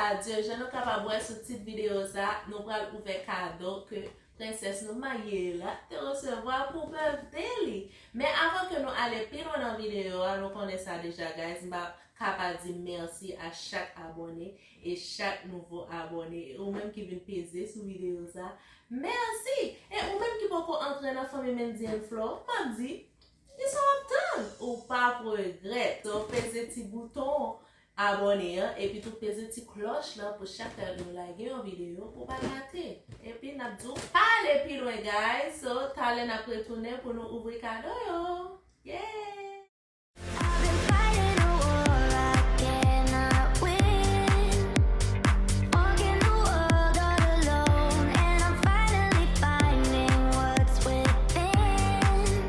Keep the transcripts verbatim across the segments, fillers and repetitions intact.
Adye, jan nou kapab wè sou tit videyo sa, nou pral ouvè kado ke prensès nou Mayela te resevwa pou birthday li. Men avan ke nou ale pi lwen nan videyo a, nou konnen sa deja, guys, m pa ka pa di mèsi a chak abòne e chak nouvo abòne. E ou menm ki vin peze sou videyo sa, mèsi! E ou menm ki poko antre nan fanmi Mendy and Flow, m ap di, kisa w ap tann? Ou p ap regrèt. So, peze ti bouton abòne an, epi tou peze ti klòch lan pou chak lè nou lage yon videyo pou w pa rate. Epi n ap di w pa ale pi lwen, guys. So, talè n ap retounen pou nou ouvri kado yo. Yeah! I've been fighting a war I cannot win. Walking the world all alone, and I'm finally finding what's within.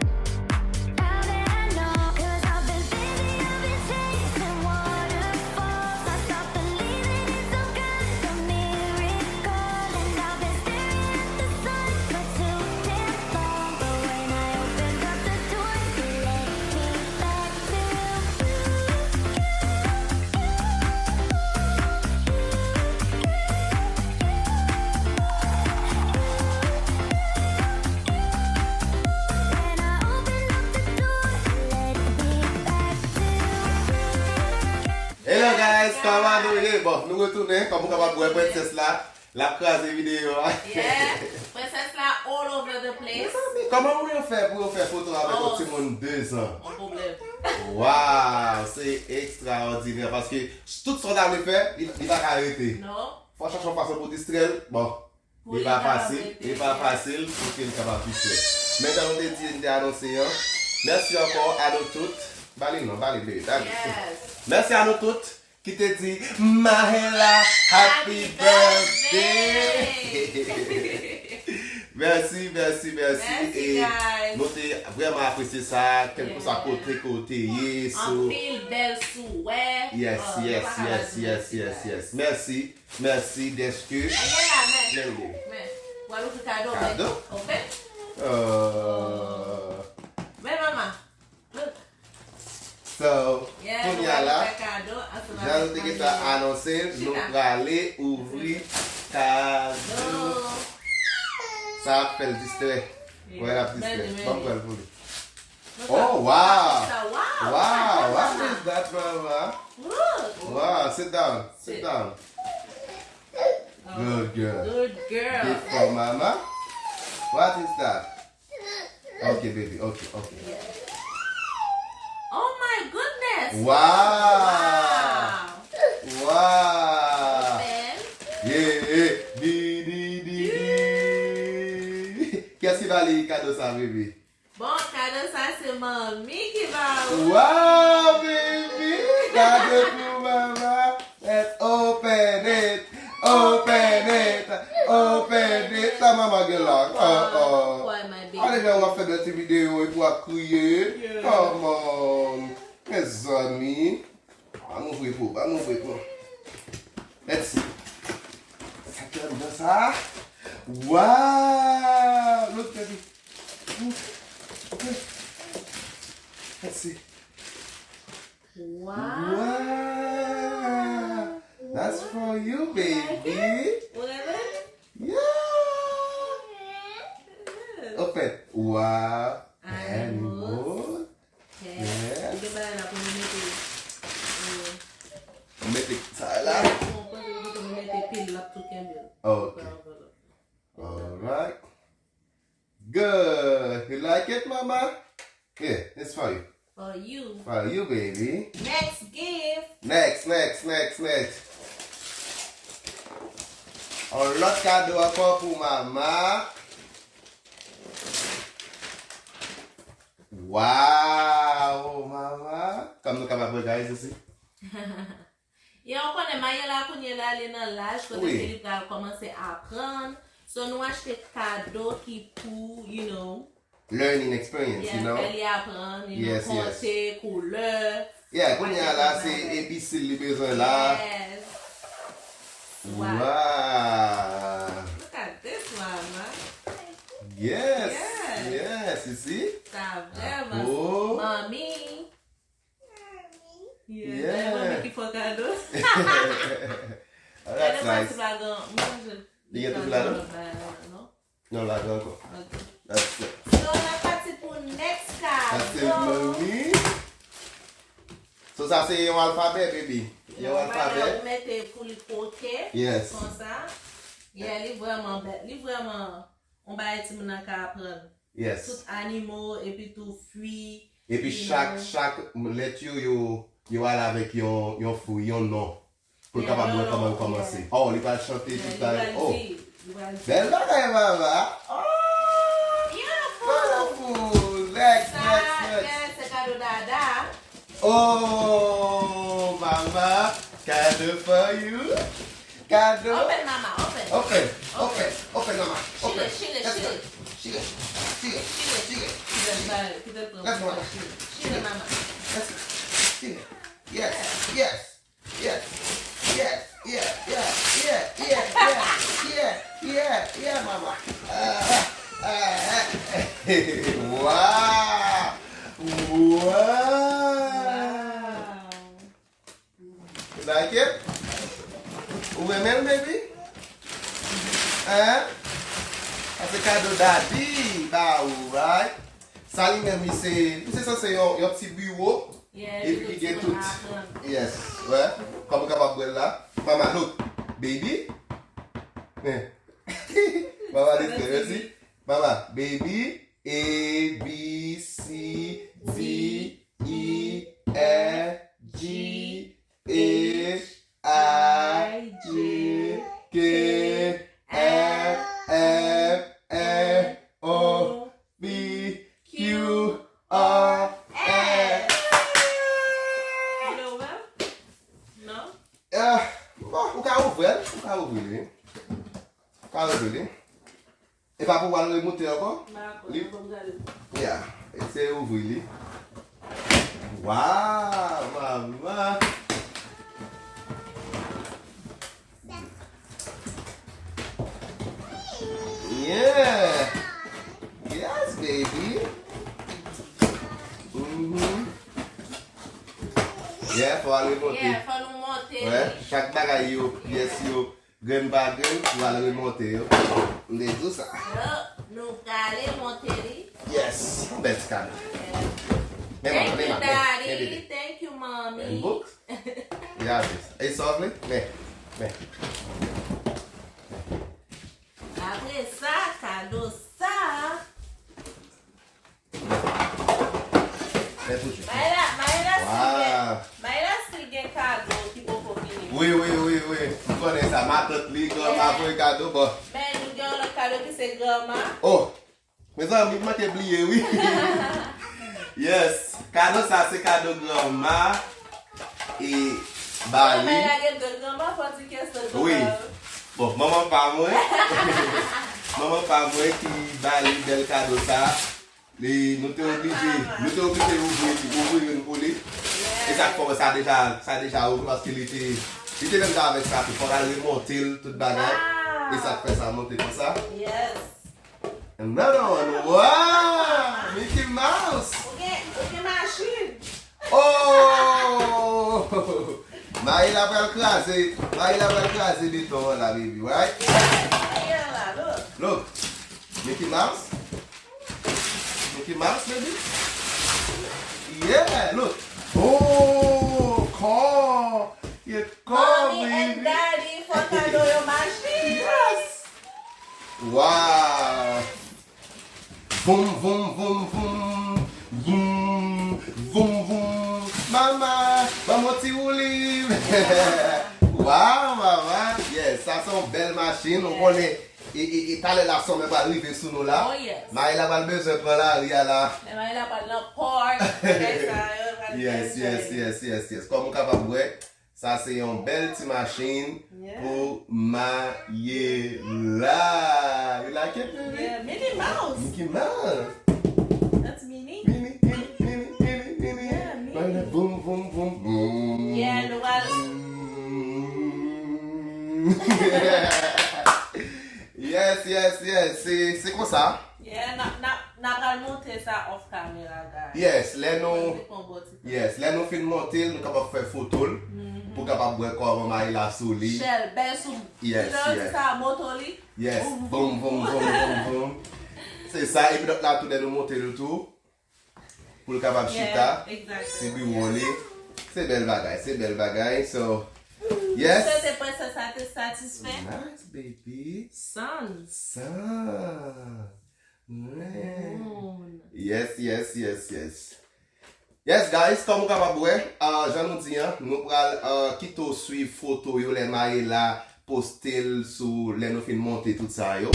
Now that I know, 'cause I've been busy, I've been chasing waterfalls. I stopped believing in some kind of miracle, and I've been staring at the sun for too damn long. But when I opened up the door, you led me back to you. Hello guys, kòman nou ye? Bon, nou retounen, kòm ou kapab wè, prensès la, l ap kraze videyo a. Yeah, prensès la all over the place. Mezanmi, kòman ou yo fè pou yo fè foto avèk yon timoun de zan? On pwoblèm. Waw, se ekstraòdinè, paske tout sa w ta vle fè, li, li pa ka rete. Non. Fò w chache yon fason pou distrè l. Bon, li pa fasil, li pa fasil pou ke li kapab distrè. Men jan nou te di, nou te anonse an, mèsi ankò a nou tout. Ba li non, ba li, baby, ba li. Yes. Mèsi a nou tout ki te di, Mahela, happy birthday! Mèsi, mèsi, mèsi. Mèsi, guys. E nou te vrèman apresye sa, kèlkeswa kote ke w te ye. Anpil bèl souwè. Yes, yes, yes, yes, yes, yes. Mèsi, mèsi dèske. Mèsi. Pral ouvri kado, men. Kado? Open. Oh. Men, mama. So, kounye a la, jan nou te gentan anonse, nou prale ouvri kado. Sa ap fè l distrè. Wè, l ap distrè. Ban m pran l pou li. Oh, wow! Wow! What is that, mama? Wow, sit down. Sit down. Good girl. Good girl. Gift for mama. What is that? Ok, baby, ok, ok. Oh my goodness! Wow! Wow! Open. Yeah, yeah. Di, di, di, di. Kiyès ki ba li kado sa, baby? Bon, kado sa se manmi ki ba ou. Wow, baby! Kado pou mama! Let's open it! Open it! Open it! Sa mama gen la? Oh, oh. Ale jan w ap fè bèl ti videyo epi w ap kriye. Come on. Mezanmi. Ban m ouvri pou, ban m ouvri pou. Let's see. Sa ki anndan sa? Wow! Look, baby. Let's see. Wow. Wow. That's for you, baby. Ou renmen? Yeah. Open. Wow. Animals. Animals. Yes. Yes. Ou gen bagay la pou nou mete, eh, mete sa la. Ou kote pou nou mete pil, l ap tou kenbe l. Ok. Alright. Good. You like it, mama? Yeah, it's for you. For you. For you, baby. Next gift. Next, next, next, next. On lòt kado ankò pou mama. Wow, mama. Kòm nou kapab wè, guys, isi. Yeah, ou konnen Mayela kounye la, li nan laj kote ke li pral kòmanse aprann. So, nou achte kado ki pou, you know, learning experience, you know? Yeah, fè li aprann, you know, konte, koulè. Yeah, kounye a la, se episil li bezwen la. Yes. Wow. Look at this, mama. Yes, yes, you see? Sa vrèman. Manmi. Yeah, manmi ki fè kado. Oh, that's nice. Li gen tout la, non? Non, la gen ankò. Ok. That's it. So, n ap pati pou next kado. That's it, mommy. So, sa se yon alfabè, baby. Yon alfabè. Ou mete pou li kwoke. Yes. Konsa. Yeah, li vrèman bèl. Li vrèman yon bagay timoun nan ka aprann. Yes. Tout animo, epi tou fwi. Epi chak, chak lèt yo, yo, yo ale avèk yon, yon fwi, yon non. Pou l kapab wè kòman l kòmanse. Oh, li pral chante tout bagay. Oh. Bèl bagay, mama. Oh. Beautiful. Next, next, next. Se kado dada. Oh, mama. Kado for you. Kado. Open, mama, open. Open, open, open, mama. Open. Chile, chile, chile. Chile, chile, chile, chile. Let's go, mama. Chile, mama. Let's go. Chile. Yes, yes. Yes. Yes. Yeah, yeah, yeah, yeah, yeah, yeah, yeah, yeah, yeah, yeah, yeah, yeah, mama. Ah, ah, ah. Wow. Wow. You like it? Ou renmen l, baby? Hein? Sa se kado daddy ba ou, right? Sa li menm, li se, li se sanse yon, yon ti biwo. Epi ki gen tout. Yes, wè. Kòm ou kapab wè l la. Mama, look. Baby. Eh. Mama, dis mèsi. Mama, baby. A, B, C, D, E, F, G, H, I, J, K, L, M, N, O, P, Q, R, S. Ou vle ouvè l? Non? Ah, bon, ou ka ouvè l, ou ka ouvri li. Ou ka ouvri li. E pa pou w al remonte ankò? Dakò, li, dakò, m gade. Ya, eseye ouvri li. Waw, mama! Yeah! Yes, baby! Mhm. Yeah, fò w al remonte. Yeah, fò nou monte. Wè, chak bagay yo, pyès yo, grenn pa grenn, pou al remonte yo. M te di w sa. Yo, nou prale monte li. Yes, yon bèl ti kado. Men mama, men mama, men, men bebe. Thank you, mommy. Men book. Gade sa. E sa w vle? Men, men. Apre sa, kado sa. Maïla, Maïla still gen, Maïla still gen kado ki poko fini. Wi, wi, wi, wi. M konnen sa. Matant li, granma voye kado, bon. Men nou gen yon lòt kado ki se granma. Oh! Mezanmi, m manke bliye, wi. Yes. Kado sa, se kado granma. E ba li. Maïla gen de granma, fò di ke se granma. Wi. Bon, manman pa mwen. Manman pa mwen ki ba li bèl kado sa. Li, nou te oblije, nou te oblije ouvri, ouvri youn pou li. E sa k fè w wè sa deja, sa deja ouvri paske li te, li te menm jan avèk sa tou. Fò w al remonte l, tout bagay. E sa k fè sa monte konsa. Another one. Wow! Mickey Mouse! Ou gen, ou gen machin. Oh! Maïla pral kraze, Maïla pral kraze beton an la, baby, right? Yeah, yeah, la, look. Look. Mickey Mouse. Mickey Mouse, baby. Yeah, look. Oh, car. Your car, baby. Mommy and daddy, fò kado yo machin. Yes. Wow. Voum, voum, voum, voum. Voum, voum, voum. Mama, ban m yon ti woulib. Wow, mama. Yes, sa se yon bèl machin. Ou konnen, e, e, e talè la, sòmè pral rive sou nou la. Oh, yes. Maïla pral bezwen pran lari a la. Men Maïla pral nan park, bagay sa yo, pral enjoy. Yes, yes, yes, yes, yes. Kòm ou kapab wè, sa se yon bèl ti machin pou Maïla. You like it, baby? Yeah, Minnie Mouse. Mickey Mouse. That's Minnie. Minnie, Minnie, Minnie, Minnie, Minnie. Yeah, Minnie. Boom, boom, boom, boom. Yeah, nou al. Mm. Yes, yes, yes. Se, se konsa. Yeah, n ap, n ap, N a pral monte sa off camera, guys. Yes, lè nou Li pran bò ti tan. Yes, lè nou fin monte l, nou kapab fè foto l pou kapab wè kòman Maïla sou li. Shell bèl sou Yes, piloti yes. Sa moto li. Yes, boum boum boum boum boum. Se sa, epi lòt la tou lè nou monte l tou. Pou l kapab chita Exactly. Sou biwo li. Se bèl bagay, se bèl bagay. So, yes. Swete prensès la te satisfè. Nice, baby. Sans. Sans. Man. Moun. Yes, yes, yes, yes. Yes, guys, kòm ou kapab wè, ah, jan nou di an, nou pral ah, kite w swiv foto yo lè Maïla poste l sou lè nou fin monte tout sa yo.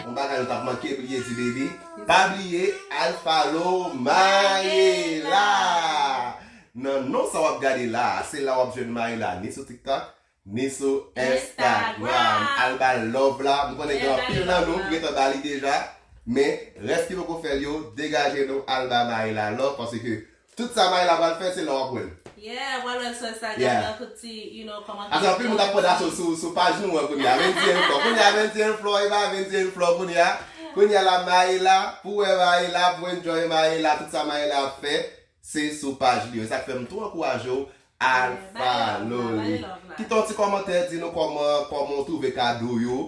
Yon bagay nou t ap manke bliye di, baby. Pa bliye al follow Maïla. Nan non sa w ap gade la a, se la w ap jwenn Maïla ni sou TikTok, ni sou Instagram. Instagram. Al ba l love la. M konnen gen Bèl anpil bagay nan nou love ki gentan ba li deja. Men, rès ki poko fè l yo, degaje nou al ba Maïla love paske tout sa Maïla pral fè, se la w ap wè l. Yeah, wala sa sa Yeah. gen nan tout ti, you know, kòman Ase anpil moun ap poda sou sou sou paj nou an kounye a. Venn di en flò. Kounye a venn di en flò, e pa venn di en flò kounye a. Kounye a la Maïla, pou wè Maïla, pou enjoy Maïla, tout sa Maïla ap fè, se sou paj li yo. E sa k fè m tou ankouraje w al Yeah, ba li love follow la, ba li. li love la. Kite yon ti kòmantè, di nou kòman kòman w twouve kado yo.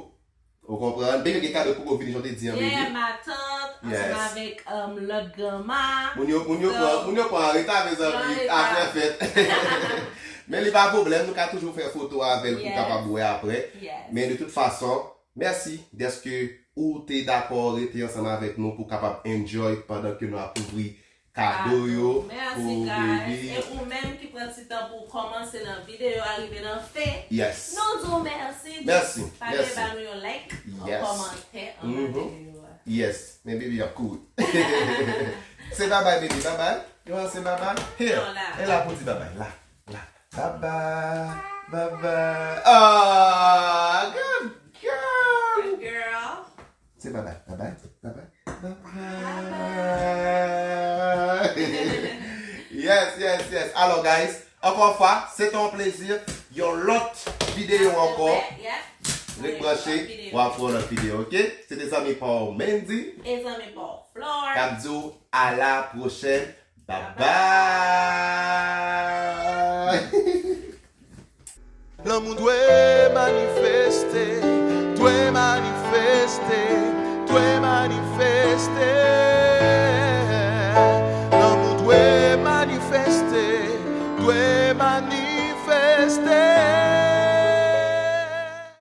Ou konprann? Byen ke kado poko vini jan w te di an, Yeah, baby. matant, Yes. ansanm avèk um, lòt granma. Moun yo, moun yo So, pran, moun yo pran an reta, mezanmi, an reta. Apre fèt. Men li pa pwoblèm, nou ka toujou fè foto avè l pou Yeah. kapab wè apre. Yes. Men de tout fason, mèsi dèske ou te dakò rete ansanm avèk nou pou kapab enjoy pandan ke nou ap ouvri kado yo Mèsi, pou guys. baby. E ou menm ki pran ti tan pou w kòmanse nan videyo a rive nan fen. Yes. Nou di w mèsi. Mèsi, Pa bliye mèsi. Ba nou yon like, yon Yes. kòmantè anba Mhm. videyo a. Yes. Men baby ap kouri. Se babay, baby, babay. Yo, se babay. Here. Non, la. E la pou di babay. La. La. Babay. Babay. Ah, good girl. Good girl. Se babay. Babay. Babay. Babay. Yes, yes, yes. Alò, guys, ankò yon fwa, se te yon plezi. Yon lòt videyo ankò. Yeah. Ret branche, w ap wè yon lòt videyo, ok? Se te zanmi pa w, Mendy. E zanmi pa w, Flor. K ap di w a la pwochèn. Bye bye. Lanmou dwe manifeste, dwe manifeste, dwe manifeste.